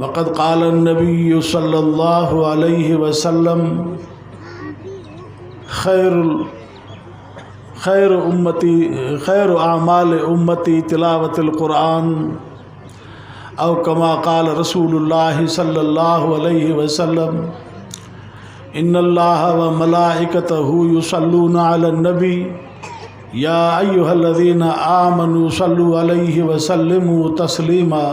वक़द क़ाल नबी सल्लल्लाहु अलैहि वसल्लम खैर खैर उम्मती खैर आमाल उम्मती तिलावतुल क़ुरान औ कमा क़ाल रसूलुल्लाह सल्लल्लाहु अलैहि वसल्लम इन्नल्लाह व मलाइकतहु युसल्लूना अलन नबी या अय्युहल्लज़ीना आमनू सल्लु अलैहि वसल्लिमू तस्लीमा।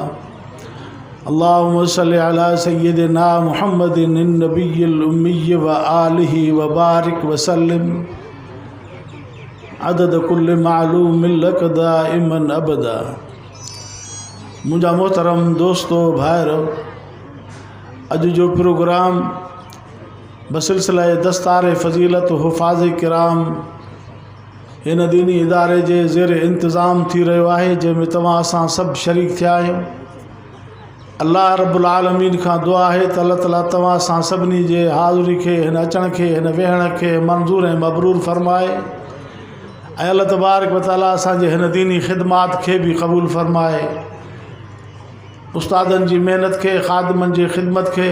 अल्लाहुम्मा सल्लि अला सय्यिदिना मुहम्मदिन नबिय्यिल उम्मी व आलिहि व बारिक वसल्लिम अदद कुल्लि मालूम लक दाइमन अबदा। मुंहिंजा मोहतरम दोस्तो भाइर, अॼु जो प्रोग्राम बसिलसिला दस्तार फ़ज़ीलत हुफ़ाज़ किराम हिन दीनी इदारे जे ज़ेर इंतज़ाम थी रहियो आहे, जंहिंमें तव्हां असां सभु शरीक थिया आहियूं। अलाह रब्बुल आलमीन खां दुआ आहे त अलाह ताला तव्हां असां सभिनी जे हाज़िरी खे, हिन अचण खे, हिन वेहण खे मंज़ूर ऐं मबरूर फरमाए ऐं अलाह तबारक व तआला असांजे हिन दीनी ख़िदमात खे बि क़बूल फरमाए। उस्तादनि जी महिनत खे, ख़ादमनि जी ख़िदमत खे,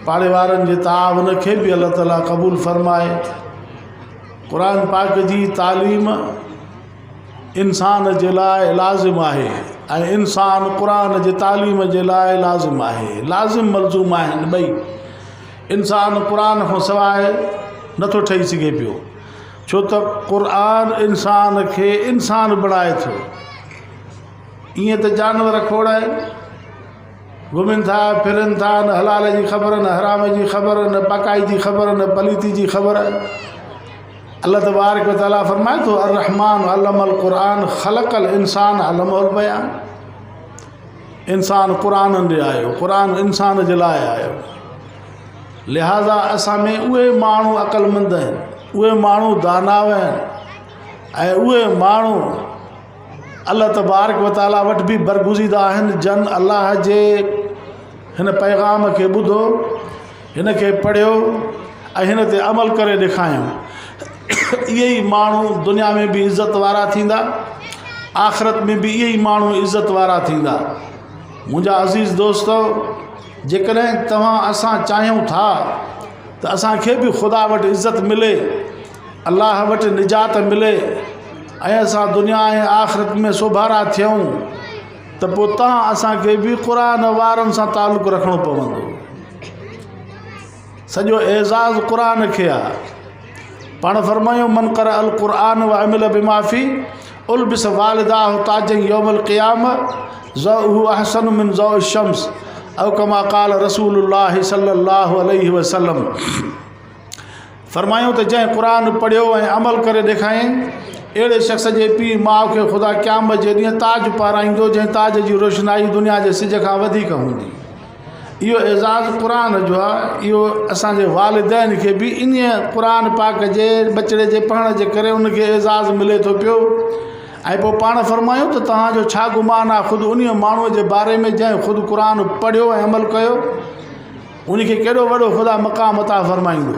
पाड़े वारनि जे ताउन खे बि अलाह ताला क़बूल फरमाए। क़ुर पाक जी तालीम इंसान जे लाइ लाज़िम आहे ऐं इंसान क़ुर जी तालीम जे लाइ लाज़िम आहे। लाज़िम मलज़ूम आहिनि ॿई। इंसान क़ुर खां सवाइ नथो ठही सघे पियो, छो त क़ुर इंसान खे इंसान बणाए थो। ईअं त जानवर खोड़ आहिनि, घुमनि था फिरनि था, न हलाल जी ख़बर, न हराम जी ख़बर, न पकाई जी ख़बर, न पलीती जी ख़बर। अलाह तबारक व तआला फरमाए थो, अर्रहमान अल्लमल क़ुरान ख़लक़ल इंसान अल्लमहुल बयान। इंसान क़ुर ॾे आयो, क़ुर इंसान जे लाइ आयो। लिहाज़ा असां में उहे माण्हू अक़लमंद आहिनि, उहे माण्हू दानाव आहिनि ऐं उहे माण्हू अलाह तबारक व तआला वटि बि बरगुज़ीदा आहिनि, जन अलाह जे हिन पैगाम खे ॿुधो, हिन खे पढ़ियो ऐं हिन ते अमल करे ॾेखारियऊं। इहे ई माण्हू दुनिया में बि इज़त वारा थींदा, आख़िरत में बि इहे ई माण्हू इज़त वारा थींदा। मुंहिंजा अज़ीज़ दोस्तो, जेकॾहिं तव्हां असां चाहियूं था त असांखे बि ख़ुदा वटि इज़त मिले, अलाह वटि निजात मिले ऐं असां दुनिया ऐं आख़िरत में सुभारा थियूं, त पोइ तव्हां असांखे बि क़ुर वारनि सां तालुक़ु रखिणो पवंदो। सॼो एज़ाज़ क़ुर खे आहे। पाण फरमायूं, मन कर अल क़ुर व अमिल बिमाफ़ी उलबिस वालिदाह ताज यौमल क़ियाम ज़ौहु अहसन मिन ज़ौ शम्स औ कमा क़ाल रसूलुल्लाह सल्लल्लाहु अलैहि वसल्लम। फरमायूं त जंहिं क़ुर पढ़ियो ऐं अमल करे ॾेखारियईं, अहिड़े शख़्स जे पीउ माउ खे ख़ुदा क़यामत जे ॾींहुं ताज पाराईंदो, जंहिं ताज जी रोशनाई दुनिया जे सिज खां वधीक हूंदी। इहो एज़ाज़ क़ुर जो आहे। इहो असांजे वालिदैन खे बि इन क़ुर पाक जे बचड़े जे पढ़ण जे करे उनखे एज़ाज़ मिले थो पियो। ऐं पोइ पाण फरमायूं त तव्हांजो छा गुमान आहे ख़ुदि उन माण्हूअ जे बारे में जंहिं ख़ुदि क़ुर पढ़ियो ऐं अमल कयो, उनखे केॾो वॾो ख़ुदा मक़ाम अता फरमाईंदो।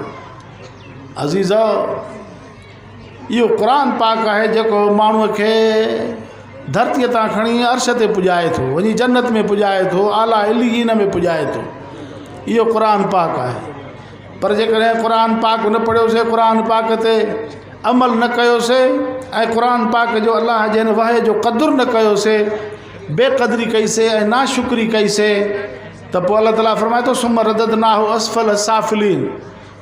अज़ीज़, इहो क़ुर पाक आहे जेको माण्हूअ खे धरतीअ तां खणी अर्श ते पुॼाए थो, वञी जन्नत में पुॼाए थो, आला इलीन में पुॼाए थो। इहो क़ुर पाक आहे। पर जेकॾहिं क़ुर पाक न पढ़ियोसीं, क़ुर पाक ते अमल न कयोसीं ऐं क़ुर पाक जो अलाह जे हिन वहे जो क़दुरु न कयोसीं, बेक़दरी कईसीं ऐं नाशुक्री कईसीं, त पोइ अलाह ताला फरमाए थो, सुम रदद नाहो असफल साफ़िलीन।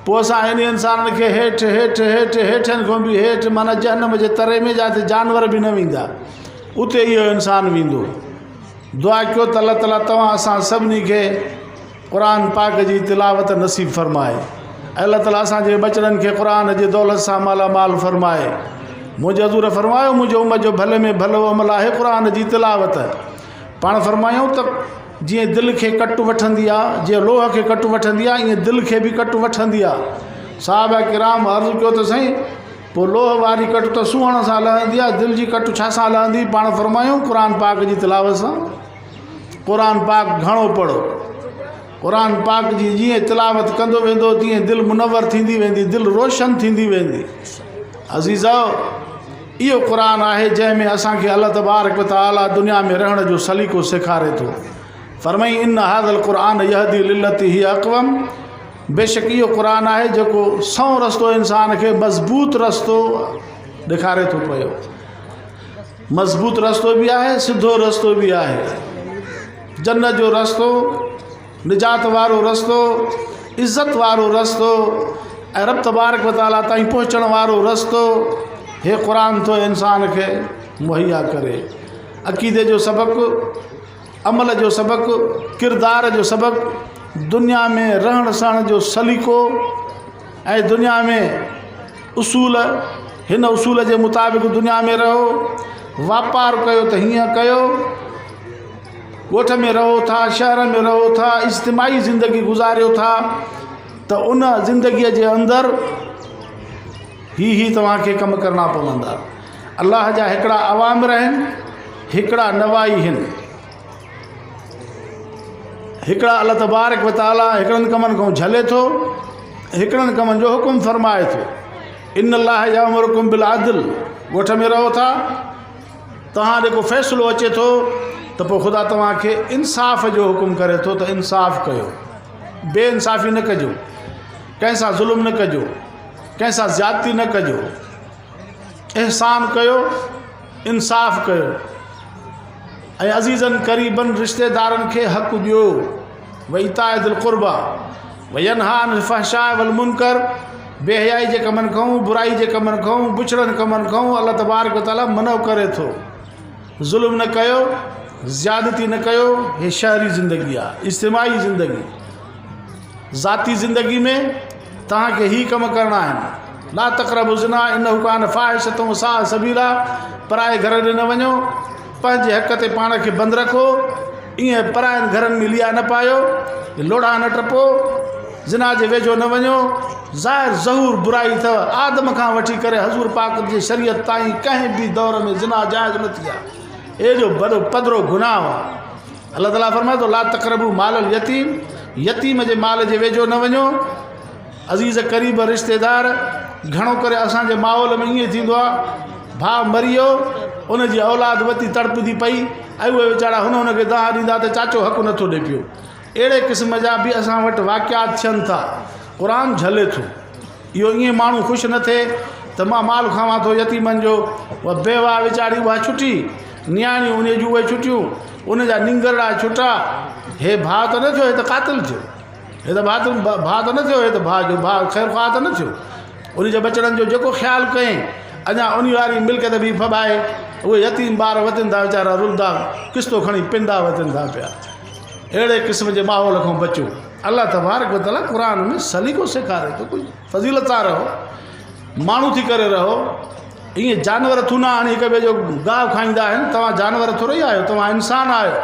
पोइ असां इन इंसाननि खे हेठि हेठि हेठि हेठनि खां बि हेठि, माना जहनम जे तरे में, जिते जानवर बि न वेंदा, उते इहो इंसान वेंदो। दुआ कयो त अलाह ताला तव्हां असां सभिनी खे क़ुर पाक जी तिलावत नसीब फरमाए ऐं अलाह ताला असांजे बचड़नि खे क़ुर जी दौलत सां माला माल फरमाए। मुंहिंजे हज़ूर फरमायो, मुंहिंजे उमिरि जो भले में भलो अमल आहे क़ुर जी तिलावत। पाण फरमायूं त जीअं दिलि खे कट वठंदी आहे, जीअं लोह खे कट वठंदी आहे, ईअं दिलि खे बि कट वठंदी आहे। साहब किराम अर्ज़ु कयो त साईं, पोइ लोह वारी कट त सुहण सां लहंदी आहे, दिलि जी कट छा सां लहंदी? पाण फरमायूं, क़ुर पाक जी तिलावत सां। क़ुर पाक घणो पढ़ो। क़ुर पाक जी जीअं तिलावत कंदो वेंदो, तीअं दिलि मुनवर थींदी वेंदी, दिलि रोशन थींदी वेंदी। अज़ीज़, इहो क़ुर आहे जंहिंमें असांखे अलाह तबारक व तआला दुनिया में रहण जो सलीको सेखारे थो। فرمائين ان هذا القرآن يهدي للتي هي اقوم بيشڪ اهو قرآن آهي جيڪو سنئون رستو انسان کي مضبوط رستو ڏيکاري ٿو پيو. مضبوط رستو به آهي سڌو رستو به آهي. جنت جو رستو، نجات وارو رستو، عزت وارو رستو ۽ رب تبارڪ و تعاليٰ تائين پهچڻ وارو رستو هي قرآن ٿو انسان کي مهيا ڪري. عقيدي جو سبق، عمل جو سبق، ڪردار جو سبق، دنيا ۾ رهڻ سهڻ جو سليقو ۽ دنيا ۾ اصول، هن اصول جي مطابق دنيا ۾ رهو، واپار ڪيو ته هيئن ڪيو، ڳوٺ ۾ رهو ٿا، شهر ۾ رهو ٿا، اجتماعي زندگي گذاريو ٿا ته ان زندگيء جي اندر هي هي توهان کي ڪم ڪرڻا پوندا. الله جا هڪڙا اوامر آهن، هڪڙا نواهي آهن. هڪڙا الله تبارڪ و تعاليٰ هڪڙن ڪمن کان جهلي ٿو، هڪڙن ڪمن جو حڪم فرمائي ٿو. ان الله يامرڪم بالعدل ڳوٺ ۾ رهو ٿا، توهان ڏي ڪو فيصلو اچي ٿو ته پوء خدا توهان کي انصاف جو حڪم ڪري ٿو ته انصاف ڪيو، بي انصافي نه ڪجو، ڪنهن سان ظلم نه ڪجو، ڪنهن سان زيادتي نه ڪجو، احسان ڪيو، انصاف ڪيو ۽ عزيزن قريبن رشتيدارن کي حق ڏيو. وايتاء ذي القربيٰ وينهيٰ عن الفحشاء والمنڪر بي حيائي جي ڪمن کان، برائي جي ڪمن کان، بڇڙن ڪمن کان الله تبارڪ وتعاليٰ منع ڪري ٿو. ظلم نه ڪيو، زيادتي نه ڪيو، هي شهري زندگي آهي، اجتماعي زندگي. ذاتي زندگي ۾ توهان کي هي ڪم ڪرڻا آهن، لا تقربوا الزنا انه ڪان فاحشة وساء سبيلا پرائي گهر ڏي نه وڃو، پنهنجي حق تي پاڻ کي بند رکو، ائين پراين گهرن ۾ ليئا نه پايو، لوڙها نه ٽپو، زنا جي ويجهو نه وڃو، ظاهر ظهور برائي اٿو، آدم کان وٺي ڪري حضور پاڪ جي شريعت تائين ڪنهن به دور ۾ زنا جائز نه ٿي آهي، ايڏو وڏو پڌرو گناهه آهي. الله تعاليٰ فرمائي ٿو لا تقربوا مال اليتيم يتيم جي مال جي ويجهو نه وڃو. عزيز قريب رشتيدار گهڻو ڪري اسان جي ماحول ۾ ائين ٿيندو آهي ڀاء مري ويو ان جي اولاد وتي تڙپندي پئي ۽ اهي ويچارا هن هن کي دانهن ڏيندا ته چاچو حق نٿو ڏي پيو اهڙي قسم جا به اسان وٽ واقعات ٿين ٿا قرآن جهلي ٿو اهو ائين ماڻهو خوش نه ٿئي ته مان مال کاوان ٿو يتيمن جو اها بيواهه ويچاري اها ڇٽي نياڻيون ان جون اهي ڇٽيون ان جا نينگرڙا ڇٽا هي ڀاء ته نه ٿيو هي ته قاتل ٿيو هي ته ڀاء ته ڀاء ته نه ٿيو هي ته ڀاء جو ڀاء خير خواهه ته نه ٿيو ان جي ٻچڙن جو جيڪو خيال ڪئين اڃا ان واري ملڪيت به ڦٻائي اهي يتيم ٻار وتن ٿا ويچارا رلندا قسطو کڻي پندا وتن ٿا پيا اهڙي قسم جي ماحول کان بچو الله تبارڪ وتعاليٰ قرآن ۾ سليقو سيکاري ٿو ڪجهه فضيلت سان رهو ماڻهو ٿي ڪري رهو ائين جانور ٿونا هڻي هڪ ٻئي جو گاهه کائيندا آهن توهان جانور ٿورو ئي آهيو توهان انسان آهيو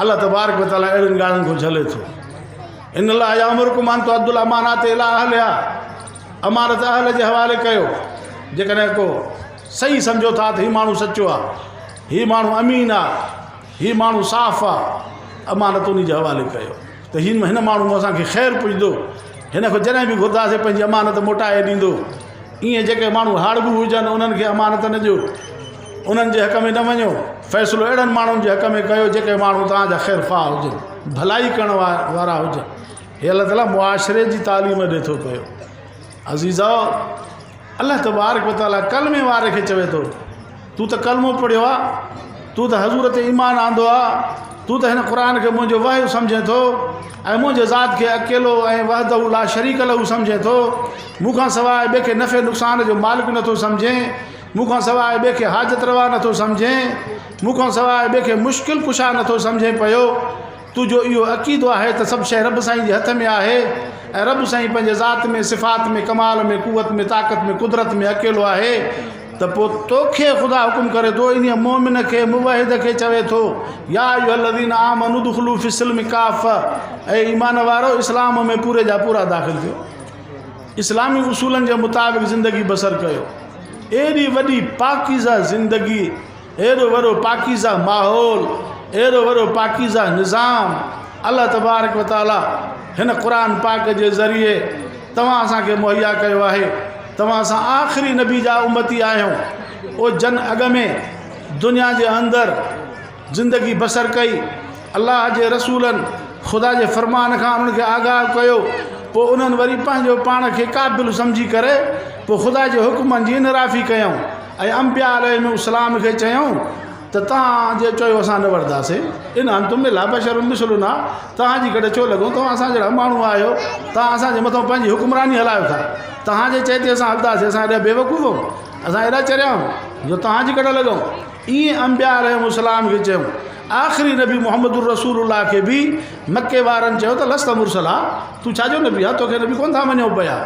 الله تبارڪ وتعاليٰ اهڙين ڳالهين کان جهلي ٿو ان الله يامرڪم ان تؤدوا الامانات الى اهلها امانت اهل جي حوالي ڪيو جيڪڏهن ڪو صحيح سمجهو ٿا ته هي ماڻهو سچو آهي هي ماڻهو امين آهي هي ماڻهو صاف آ، امانت انهي جي حوالي ڪيو ته هي هن ماڻهو مان اسان کي خير پڄندو، هن کان جڏهن به گهرنداسين پنهنجي امانت موٽائي ڏيندو. ائين جيڪي ماڻهو هاڙٻو هجن انهن کي امانت نه ڏيو، انهن جي حق ۾ نه وڃو، فيصلو اهڙن ماڻهن جي حق ۾ ڪيو جيڪي ماڻهو توهان جا خير خواهه هجن، ڀلائي ڪرڻ وارا هجن. هي الله تعاليٰ معاشري جي تعليم ڏي ٿو پيو. عزيزؤ! الله تبارڪ و تعاليٰ ڪلمي واري کي چوي ٿو، تون ته ڪلمو پڙهيو آ، تون ته حضور تي ايمان آندو آ، تون ته هن قرآن کي منهنجو وحي سمجهين ٿو ۽ منهنجي ذات کي اڪيلو ۽ وحده لا شريڪ له سمجهين ٿو، مون کان سواء ٻئي کي نفعي نقصان جو مالڪ نٿو سمجهين، مون کان سواء ٻئي کي حاجت روا نٿو سمجهين، مون کان سواء ٻئي کي مشڪل ڪشا نٿو سمجهين پيو. تنهنجو اهو عقيدو آهي ته سڀ شيء رب سائين جي هٿ ۾ آهي ۽ رب سائين پنهنجي ذات ۾ صفات ۾ ڪمال ۾ قوت ۾ طاقت ۾ قدرت ۾ اڪيلو آهي ته پوء توکي خدا حڪم ڪري ٿو انهيء مؤمن کي موحد کي چوي ٿو يا ايها الذين آمنوا ادخلوا في السلم ڪافة اي ايمان وارو اسلام ۾ پوري جا پورا داخل ٿيو اسلامي اصولن جي مطابق زندگي بسر ڪيو ايڏي وڏي پاڪيزه زندگي ايڏو وڏو پاڪيزه ماحول، ايڏو وڏو پاڪيزه نظام الله تبارڪ و تعالي هن قرآن پاڪ جي ذريعي توهان اسان کي مهيا ڪيو آهي. توهان اسان آخري نبي جا امتي آهيون. او جن اڳ ۾ دنيا جي اندر زندگي بسر ڪئي. الله جي رسولن خدا جي فرمان کان انهن کي آگاهه ڪيو، پوء انهن وري پنهنجو پاڻ کي قابل سمجهي ڪري پوء خدا جي حڪمن جي انحرافي ڪيائون ۽ انبياء عليهم السلام کي چيائون ته توهان جي چيو اسان نه وٺنداسين، ان انتم الا بشر مثلنا، توهان جي ڪڍ ڇو لڳون، توهان اسان جهڙا ماڻهو آهيو، توهان اسان جي مٿان پنهنجي حڪمراني هلايو ٿا، توهان جي چئي تي اسان هلنداسين، اسان ايڏا بيوقوف آهيون، اسان ايڏا چريا آهيون جو توهان جي ڪڍ لڳون. ائين انبياء عليهم السلام کي چيائون. آخري نبي محمد رسول الله کي به مڪي وارن چيو ته لست مرسلا، تون ڇا جو نبي آهين، توکي نبي ڪونه ٿا مڃون پيا.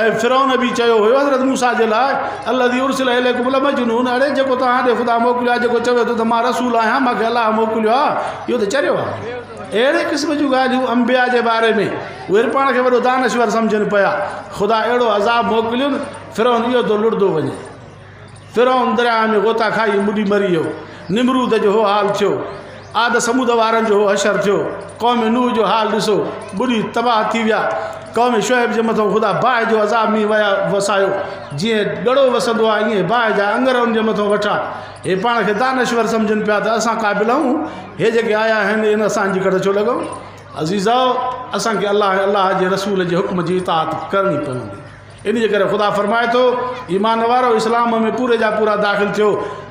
۽ فرعون به چيو هيو حضرت موسيٰ جي لاء الذي ارسل اليڪم لمجنون، اڙي جيڪو توهان ڏي خدا موڪليو آهي، جيڪو چوي ٿو ته مان رسول آهيان، مان کي الله موڪليو آهي، اهو ته چريو آهي. اهڙي قسم جون ڳالهيون انبياء جي باري ۾ اهي پاڻ کي وڏو دانشور سمجهن پيا. خدا اهڙو عذاب موڪلين، فرعون اهو ٿو لڙندو وڃي. فرعون درياهه ۾ غوطا کائي ٻڏي مري ويو. نمرود جو هو حال ٿيو. عاد ثمود وارن جو هو حشر ٿيو. قوم نوح جو حال ڏسو، ٻڏي تباهه ٿي ويا. قوم شعيب جي مٿان خدا باهه جو عذاب مينهن ويا وسايو. جيئن ڳڙو وسندو آهي ائين باهه جا اڱر ان جي مٿان وٺا. هي پاڻ کي دانشور سمجهن پيا ته اسان قابل آهيون. هي جيڪي آيا آهن ان اسان جي ڪڍ ڇو لڳئون؟ عزيزؤ! اسان کي الله ۽ الله جي رسول جي حڪم جي اطاعت ڪرڻي پوندي. انهيء جي ڪري خدا فرمائي ٿو، ايمان وارؤ! اسلام ۾ پوري جا پورا داخل ٿيو،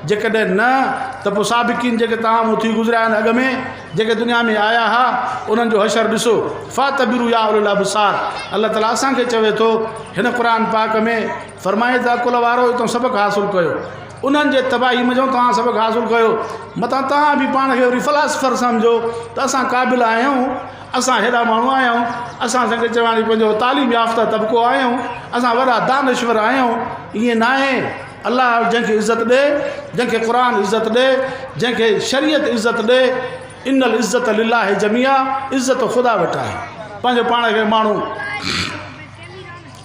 جيڪڏهن نه ته پوء سابقين جيڪي توهان مون ٿي گذريا آهن اڳ ۾ جيڪي دنيا ۾ آيا ها انهن جو حشر ڏسو، فاعتبروا يا اولي الابصار الله تعاليٰ اسان کي چوي ٿو هن قرآن پاڪ ۾ فرمائي ته عقل وارؤ اتان سبق حاصل ڪيو انهن جي تباهي منجهون توهان سبق حاصل ڪيو متان توهان به پاڻ کي وري فلاسفر سمجهو ته اسان قابل آهيون اسان هيڏا ماڻهو آهيون، اسان سنگ چواڻي پنهنجو تعليم يافته طبقو آهيون، اسان وڏا دانشور آهيون، ائين ناهي. الله جنهن کي عزت ڏي، جنهن کي قرآن عزت ڏي، جنهن کي شريعت عزت ڏي، ان العزت لله جميعا، عزت خدا وٽ آهي. پنهنجو پاڻ کي ماڻهو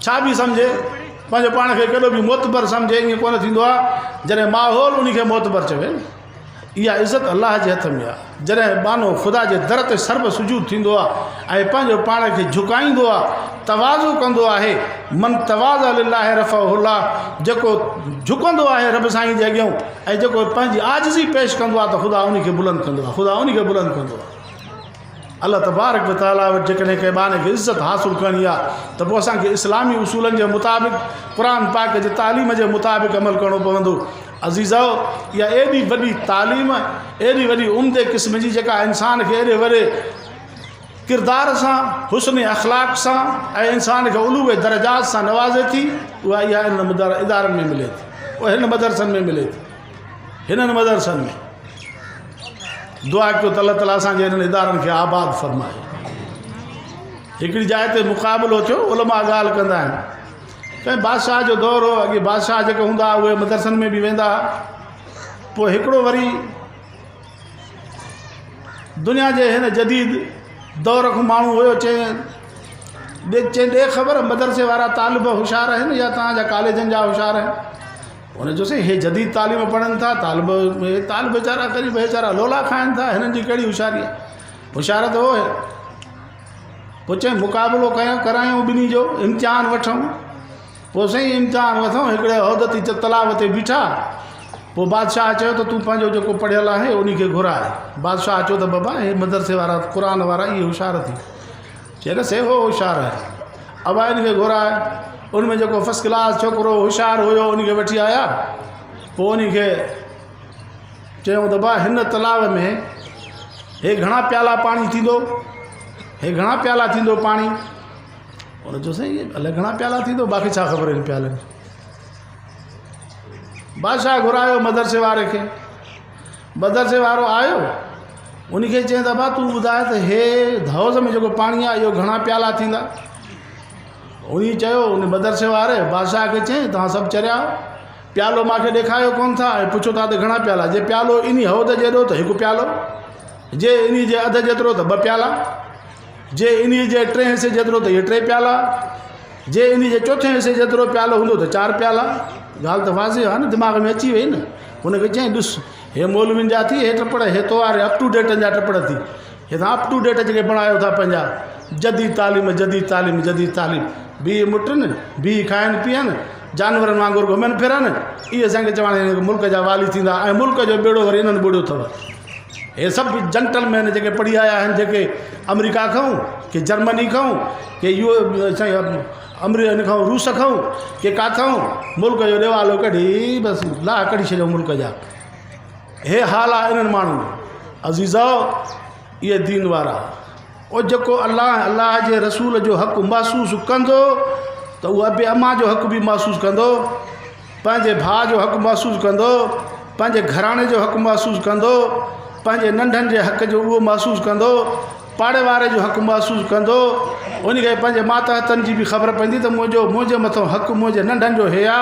ڇا به سمجهي، پنهنجو پاڻ کي ڪيڏو به معتبر سمجهي، ائين ڪونه ٿيندو آهي، جڏهن ماحول ان کي معتبر چوي. اها عزت الله جي هٿ ۾ آهي. جڏهن ٻانهو خدا جي در تي سربسجود ٿيندو آهي ۽ پنهنجو پاڻ کي جهڪائيندو آهي، تواضع ڪندو آهي، من تواضع لله رفعه الله، جيڪو جهڪندو آهي رب سائين جي اڳيان ۽ جيڪو پنهنجي عاجزي پيش ڪندو آهي ته خدا ان کي بلند ڪندو آهي، خدا ان کي بلند ڪندو آهي. الله تبارڪ و تعاليٰ وٽ جيڪڏهن ڪنهن ٻانهي کي عزت حاصل ڪرڻي آهي ته پوء اسان کي اسلامي اصولن جي مطابق قرآن پاڪ جي تعليم جي مطابق عمل ڪرڻو پوندو. عزيزؤ! اها ايڏي وڏي تعليم، ايڏي وڏي عمدي قسم جي جيڪا انسان کي ايڏي وڏي ڪردار سان، حسن اخلاق سان ۽ انسان کي علو درجات سان نوازي ٿي، اها اها انهن ادارن ۾ ملي ٿي، اها هنن مدرسن ۾ ملي ٿي، هنن مدرسن ۾. دعا ڪيو ته الله تعاليٰ اسان جي هنن ادارن کي آباد فرمائي. هڪڙي جاء تي مقابلو ٿيو، علماء ڳالهه ڪندا آهن. ڪنهن بادشاهه جو دور هو، اڳي بادشاهه جيڪي هوندا هئا اهي مدرسن ۾ به ويندا هئا. پوء هڪڙو وري دنيا جي هن جديد دور کان ماڻهو هيو، چيائين چيائين ڏي خبر مدرسي وارا طالب هوشيار آهن يا توهان جا ڪاليجن جا هوشيار آهن؟ هن چيو سائين هي جديد تعليم پڙهن ٿا، طالب هي طالب ويچارا غريب ويچارا لولا کائن ٿا، هنن جي ڪهڙي هوشياري آهي؟ هوشيار ته هو. پوء چيائين مقابلو ڪيون ڪرايون ٻنهي جو امتحان وٺون. پوء سائين امتحان وٺون هڪڙي عهد تي تلاء تي بيٺا. پوء بادشاهه چيو ته تون پنهنجو جيڪو پڙهيل آهي ان کي گهراء. بادشاهه چيو ته بابا هي مدرسي وارا قرآن وارا اهي هوشيار ٿي. چيائين نه سائين هو هوشيار آهي. ابا ان کي گهراء. ان ۾ جيڪو فرسٽ ڪلاس ڇوڪرو هوشيار هيو ان کي وٺي آيا. پوء ان کي چيائون ته ڀاء هن تلاء ۾ هي گهڻا پيالا پاڻي ٿيندو؟ هي گهڻا پيالا ٿيندو پاڻي؟ هن چيو سائين الائي گهڻا پيالا ٿيندو باقي ڇا خبر هن پيالن جي. بادشاهه گهرايو مدرسي واري کي. مدرسي وارو آيو ان کي چيائين ته ابا تون ٻڌاء ته هي حوض ۾ جيڪو پاڻي آهي اهو گهڻا پيالا ٿيندا؟ ان چيو ان مدرسي واري بادشاهه کي چيائين توهان سڀ چريا آهيو پيالو مان کي ڏيکاريو ڪونه ٿا ۽ پڇو ٿا ته گهڻا پيالا جي پيالو انهي حوض جيڏو ته هڪ پيالو جي انهي جي اڌ جيترو ته ٻه پيالا جي انهي جي ٽئين حصي جيترو ته اهي ٽي پيالا جي انهي جي چوٿين حصي جيترو پيالو هوندو ته چار پيالا ڳالهه ته واضح آهي نه دماغ ۾ اچي وئي نه هن کي چيائين ڏس هي مولوين جا ٿي هي ٽپڙ هي تو واري اپ ٽو ڊيٽن جا ٽپڙ ٿي هي تان اپ ٽو ڊيٽ جيڪي بڻايو ٿا پنهنجا جديد تعليم جديد تعليم جديد تعليم بيهه مٽن بيهه کائن پيئن جانورن وانگر گهمن ڦرن اهي اسان کي چواڻي ملڪ جا والي ٿيندا ۽ ملڪ جو ٻيڙو وري انهن ٻوڙيو اٿو. هي سڀ جنٽل مين جيڪي پڙهي آيا آهن جيڪي آمريڪا کان ڪي جرمني کان ڪي يو آمري هن کان روس کان ڪي ڪاٿان ملڪ جو ڏيوالو ڪڍي بس لاهه ڪڍي ڇڏيو ملڪ جا. هي حال آهي انهن ماڻهن جو. عزيزو! اهي دين وارا او جيڪو الله ۽ الله جي رسول جو حق محسوس ڪندو ته اهو ابي امان جو حق به محسوس ڪندو، پنهنجي ڀاء جو حق محسوس ڪندو، پنهنجي گهراڻي جو حق محسوس ڪندو، پنهنجي ننڍن جي حق جو اهو محسوس ڪندو، پاڙي واري جو حق محسوس ڪندو، ان کي پنهنجي ماتحتن جي به خبر پوندي ته منهنجو منهنجي مٿان حق منهنجي ننڍن جو هي آ،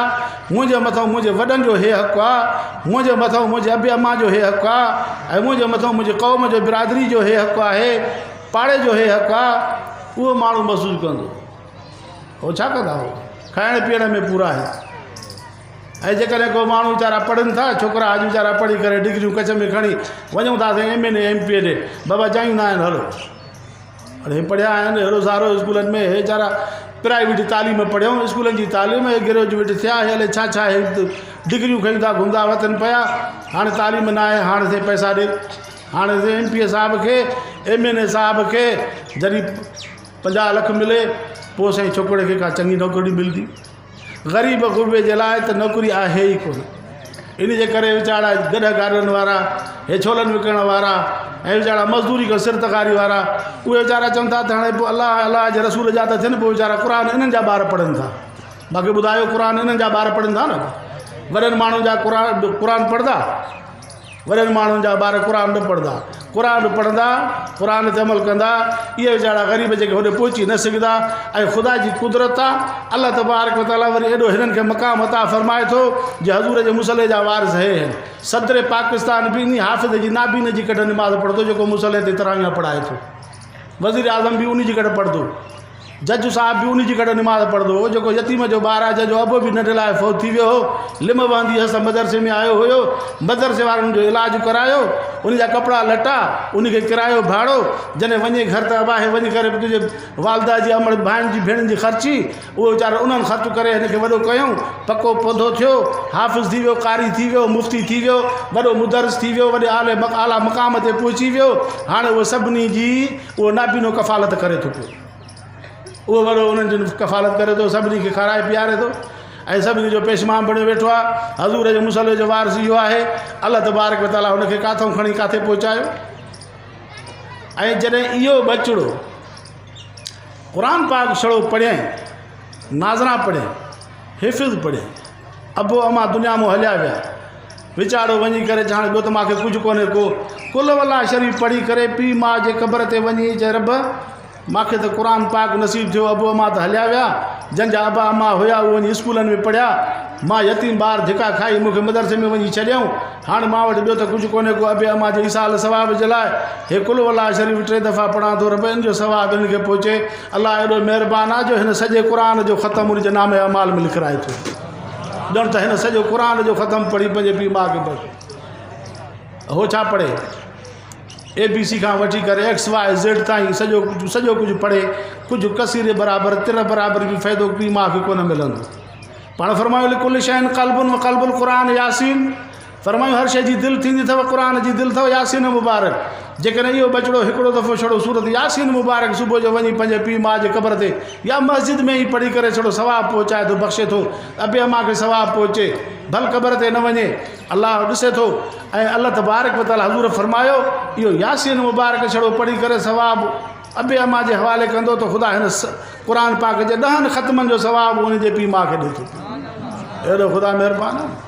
منهنجي مٿان منهنجي وڏن جو هي حق آ، منهنجي مٿان منهنجي ابي امان جو هي حق آ ۽ منهنجي مٿان منهنجي قوم جو برادري جو هي حق آهي، پاڙي جو هي حق آ، اهو ماڻهو محسوس ڪندو. هو ڇا ڪندا هو کائڻ پيئڻ ۾ پورا آهن ۽ جيڪڏهن ڪو ماڻهو ويچارا پڙهن ٿا ڇوڪرا اڄ ويچارا پڙهي ڪري ڊگريون ڪڇ ۾ کڻي وڃون ٿا سائين M N A M P A ڏي بابا جايون نه آهن هلو هي پڙهيا آهن هيڏو سارو اسڪولن ۾ هي ويچارا پرائيويٽ تعليم پڙهيو اسڪولن جي تعليم هي گريجوئيٽ ٿيا هي الائي ڇا ڇا هي ڊگريون کڻي ٿا گهمندا وتن پيا هاڻي تعليم نه آهي هاڻي سائين پئسا ڏي هاڻي سائين ايم پي اي صاحب کي ايم اين اي صاحب کي جڏهن 50 لک ملي پوء سائين ڇوڪري کي ڪا چڱي نوڪري ملندي. غريب غربي جي لاء ته نوڪري آهي ئي ڪونه. ان جي ڪري ويچارا گڏهه گاڏن وارا، هي ڇولن وڪڻڻ وارا ۽ ويچارا مزدوري ڪن سر تغاري وارا اهي ويچارا چون ٿا ته هاڻي پوء الله ۽ الله جي رسول جا ته ٿين پوء ويچارا قرآن انهن جا ٻار پڙهن ٿا. باقي ٻڌايو قرآن انهن جا ٻار پڙهن ٿا نه؟ وڏن ماڻهن جا قرآن پڙهندا؟ وڏن ماڻهن جا ٻار قرآن نه پڙهندا، قرآن پڙهندا، قرآن تي عمل ڪندا، اهي ويچارا غريب جيڪي هوڏي پهچي نه سگهندا ۽ خدا جي قدرت آ الله تبارڪ وتعاليٰ وري ايڏو هنن کي مقام عطا فرمائي ٿو جي حضور جي مصلي جا وارث هي هن. صدر پاڪستان به انهي حافظ جي نابين جي ڪڍ نماز پڙهندو جيڪو مصلي تي تراويح پڙهائي ٿو. وزير اعظم به انهي جي ڪڍ پڙهندو. جج صاحب به انهي جي ڪڍ نماز پڙهندو هو، جيڪو يتيم جو ٻار آهي، جنهن جو ابو به ننڍي لاء فوت ٿي ويو هو. لم وهندي هيس ته مدرسي ۾ آيو هيو. مدرسي وارن ان جو علاج ڪرايو، ان جا ڪپڙا لٽا، ان کي ڪرايو ڀاڙو، جڏهن وڃي گهر ته ابا هي وڃي ڪري تنهنجي والده جي امڙ ڀائن جي ڀيڻن جي خرچي، اهو ويچارو انهن خرچ ڪري هن کي وڏو ڪيائون، پڪو پوڌو ٿيو، حافظ ٿي ويو، قاري ٿي ويو، مفتي ٿي ويو، وڏو مدرس ٿي ويو، وڏي اعليٰ مقام تي پهچي ويو، هاڻي اهو سڀني جي اهو نابينو ڪفالت ڪري ٿو پيو. اهو وڏو انهن جي ڪفالت ڪري ٿو، سڀني کي کارائي پياري ٿو ۽ سڀني جو پيشمان بڻيو ويٺو آهي. حضور جي مصلي جو وارث اهو آهي. الله تبارڪ وتعاليٰ هن کي ڪاٿئون کڻي ڪاٿي پهچايو. ۽ جڏهن اهو ٻچڙو قرآن پاڪ ڇڙو پڙهيائين، ناظرا پڙهيائين، حفظ پڙهيائين، ابو امان دنيا مون هليا ويا، ويچارو وڃي ڪري چي هاڻي ٻيو ته مان کي ڪجهه ڪونهي ڪو قل هو الله شريف پڙهي ڪري پيء ماء جي قبر تي وڃي چي رب مان کي ته قرآن پاڪ نصيب ٿيو ابو امان ته هليا ويا جن جا ابا امان هيا اهي وڃي اسڪولن ۾ پڙهيا مان يتيم ٻار ڌڪا کائي مون کي مدرسي ۾ وڃي ڇڏيائون هاڻ مان وٽ ٻيو ته ڪجهه ڪونهي ڪو ابي امان جي ايصال ثواب جي لاء هي قل هو الله شريف ٽي دفعا پڙهان ٿو رب ان جو ثواب هن کي پهچي الله ايڏو مهربان آ جو هن سڄي قرآن جو ختم ان جي نامه اعمال ۾ لکرائي ٿو ڄڻ ته هن سڄو قرآن جو ختم پڙهي پنهنجي پيء ماء کي بخشيو. هو ڇا پڙهي؟ اي بي سي کان وٺي ڪري ايڪس واء زيڊ تائين سڄو ڪجهه سڄو ڪجهه پڙهي ڪجهه ڪثير برابر تر برابر به فائدو پيء ماء کي ڪونه ملندو. پاڻ فرمايو لڪل شيء قلب وقلب القرآن ياسين فرمايو هر شيء جي دل ٿيندي اٿو قرآن جي دل اٿو ياسين مبارڪ جيڪڏهن اهو ٻچڙو هڪڙو دفعو ڇڙو سورت ياسين مبارڪ صبح جو وڃي پنهنجي پيء ماء جي قبر تي يا مسجد ۾ ئي پڙهي ڪري ڇڙو ثواب پهچائي ٿو بخشي ٿو ابي امان کي ثواب پهچي ڀل قبر تي نه وڃي الله ڏسي ٿو ۽ الله تبارڪ وتعالي حضور فرمايو اهو ياسين مبارڪ ڇڙو پڙهي ڪري ثواب ابي امان جي حوالي ڪندو ته خدا هن قرآن پاڪ جي ڏهن ختمن جو ثواب ان جي پيء ماء کي ڏي ٿو اهڙو خدا مهربان آهي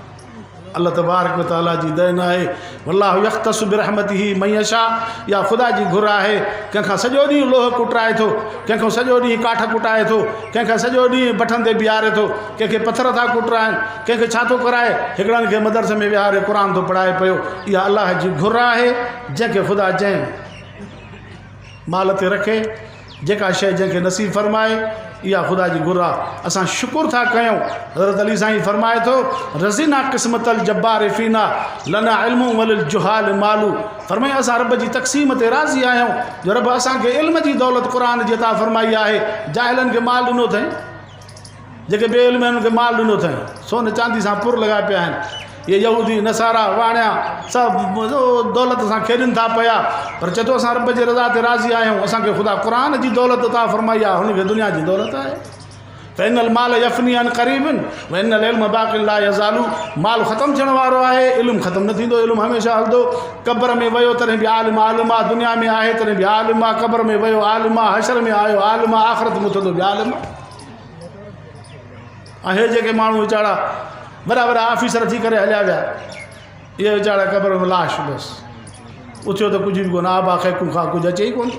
الله تبارڪ و تعاليٰ جي دين آهي والله يختص برحمته من يشاء اها خدا جي گهر آهي ڪنهن کان سڄو ڏينهن لوهه ڪٽرائي ٿو ڪنهن کان سڄو ڏينهن ڪاٺ ڪٽائي ٿو ڪنهن کان سڄو ڏينهن بٺن تي بيهاري ٿو ڪنهن کي پٿر ٿا ڪٽرائن ڪنهن کي ڇا ٿو ڪرائي هڪڙن کي مدرسي ۾ ويهاري قرآن ٿو پڙهائي پيو اها الله جي گهر آهي جنهن کي خدا جنهن مال تي رکي، جيڪا شيء جنهن کي نصيب فرمائي، اها خدا جي گهر آ. اسان شڪر ٿا ڪيون. حضرت علي سائين فرمائي ٿو، رضينا قسمت الجبار فينا، لنا علم وللجهال مال. فرمائي اسان رب جي تقسيم تي راضي آهيون، جو رب اسان کي علم جي دولت قرآن جي عطا فرمائي آهي، جاهلن کي مال ڏنو اٿئين. جيڪي بي علم آهن انهن کي مال ڏنو اٿئين، سون چاندي سان پر لڳا پيا آهن. اهي يهودي، نصارا، واڻيا سڀ دولت سان کيڏن ٿا پيا، پر چئي ٿو اسان رب جي رضا تي راضي آهيون، اسان کي خدا قرآن جي دولت عطا فرمائي آهي، هن کي دنيا جي دولت آهي. فإن المال يفني عن قريب وإن العلم باق لا يزال مال ختم ٿيڻ وارو آهي، علم ختم نه ٿيندو، علم هميشه هلندو. قبر ۾ ويو تڏهن به عالم عالم آ، دنيا ۾ آهي تڏهن به عالم آ، قبر ۾ ويو عالم آ، حشر ۾ آيو عالم آ، آخرت ۾ اٿندو به عالم آ. ۽ هي جيڪي ماڻهو ويچارا وڏا وڏا آفيسر ٿي ڪري هليا ويا، اهي ويچارا قبر ۾ لاش بس، اٿيو ته ڪجهه به ڪونه، آبا خيڪون کان ڪجهه اچي ئي ڪونه.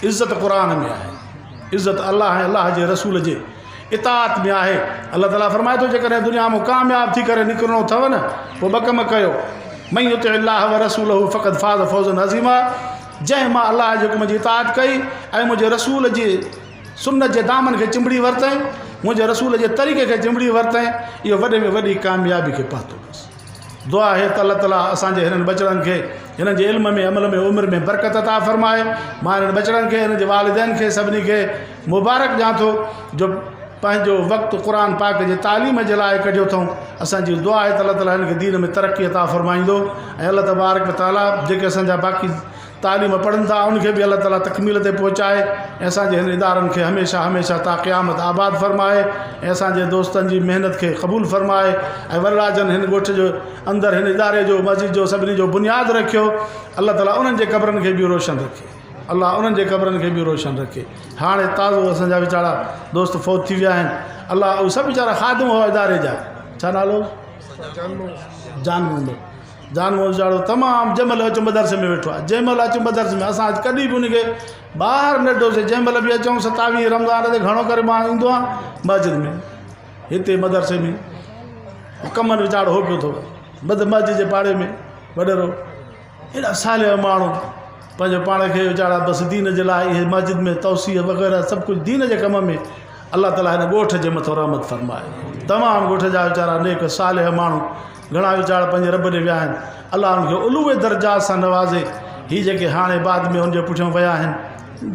عزت قرآن ۾ آهي، عزت الله ۽ الله جي رسول جي اطاعت ۾ آهي. الله تعاليٰ فرمائي ٿو جيڪڏهن دنيا مان ڪامياب ٿي ڪري نڪرڻو اٿو نه پوء ٻه ڪم ڪيو، من يطع الله ورسوله فقد فاز فوزا عظيما، جنهن مان الله جي حڪم جي اطاعت ڪئي ۽ منهنجي رسول جي سنت جي دامن کي چنبڙي ورتائين، منهنجي رسول جي طريقي کي چنبڙي ورتائين، اهو وڏي ۾ وڏي ڪاميابي کي پاتو. بس دعا آهي ته الله تعاليٰ اسان جي هنن ٻچڙن کي هنن جي علم ۾ عمل ۾ عمر ۾ برڪت عطا فرمائي. مان هنن ٻچڙن کي هنن جي والدين کي سڀني کي مبارڪ ڏيان ٿو جو پنهنجو وقت قرآن پاڪ جي تعليم جي لاء ڪڍيو اٿئون. اسان جي دعا آهي ته الله تعاليٰ هنن کي دين ۾ ترقي عطا فرمائيندو ۽ الله تبارڪ وتعاليٰ جيڪي اسان جا باقي تعليم پڙهن ٿا ان کي به الله تعالي تڪميل تي پهچائي ۽ اسان جي هن ادارن کي هميشه هميشه تا قيامت آباد فرمائي ۽ اسان جي دوستن جي محنت کي قبول فرمائي ۽ ورراجن هن ڳوٺ جو اندر هن اداري جو مسجد جو سڀني جو بنياد رکيو الله تعالي انهن جي قبرن کي به روشن رکي الله انهن جي قبرن کي به روشن رکي هاڻي تازو اسان جا ويچارا دوست فوت ٿي ويا آهن الله اهي سڀ ويچارا خادم هئا اداري جا ڇا نالو جان محمد جان محمد جاڙو تمام جنهن مهل اچون مدرسي ۾ ويٺو آهي جنهن مهل اچون مدرسي ۾ اسان اڄ ڪڏهن به ان کي ٻاهر نه ڏٺوسي جنهن مهل به اچون ستاويهه رمضان تي گهڻو ڪري مان ايندو آهيان مسجد ۾ هتي مدرسي ۾ ڪمن ويچارو هو پيو ٿو مد مسجد جي پاڙي ۾ وڏيرو ايڏا صالح ماڻهو پنهنجو پاڻ کي ويچارا بس دين جي لاء اهي مسجد ۾ توسيع وغيره سڀ ڪجهه دين جي ڪم ۾ الله تعاليٰ هن ڳوٺ جي مٿو رحمت فرمائي تمام ڳوٺ جا ويچارا نيڪ صالح ماڻهو گهڻا ويچارا پنهنجي رب ڏي ويا آهن الله انهن کي علو درجات سان نوازي هي جيڪي هاڻي بعد ۾ ان جي پٺيان ويا آهن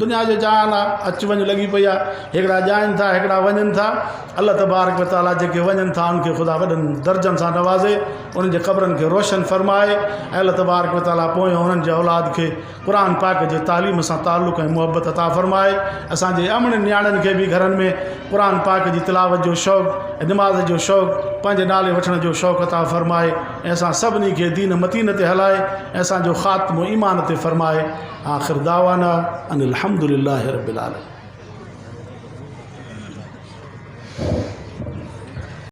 دنيا جو جهان آ اچ وڃ لڳي پئي آ هڪڙا ڄائن ٿا هڪڙا وڃن ٿا الله تبارڪ وتعاليٰ جيڪي وڃن ٿا ان کي خدا وڏن درجن سان نوازي انهن جي قبرن کي روشن فرمائي ۽ الله تبارڪ وتعاليٰ پويان انهن جي اولاد کي قرآن پاڪ جي تعليم سان تعلق ۽ محبت عطا فرمائي اسان جي امڙين نياڻين کي به گهرن ۾ قرآن پاڪ جي تلاوت جو شوق ۽ نماز جو شوق پنهنجي نالي وٺڻ جو شوق عطا فرمائي ۽ اسان سڀني کي دين متين تي هلائي ۽ اسان جو خاتمو ايمان تي فرمائي آخر دعوانا ان الحمد لله رب العالمين.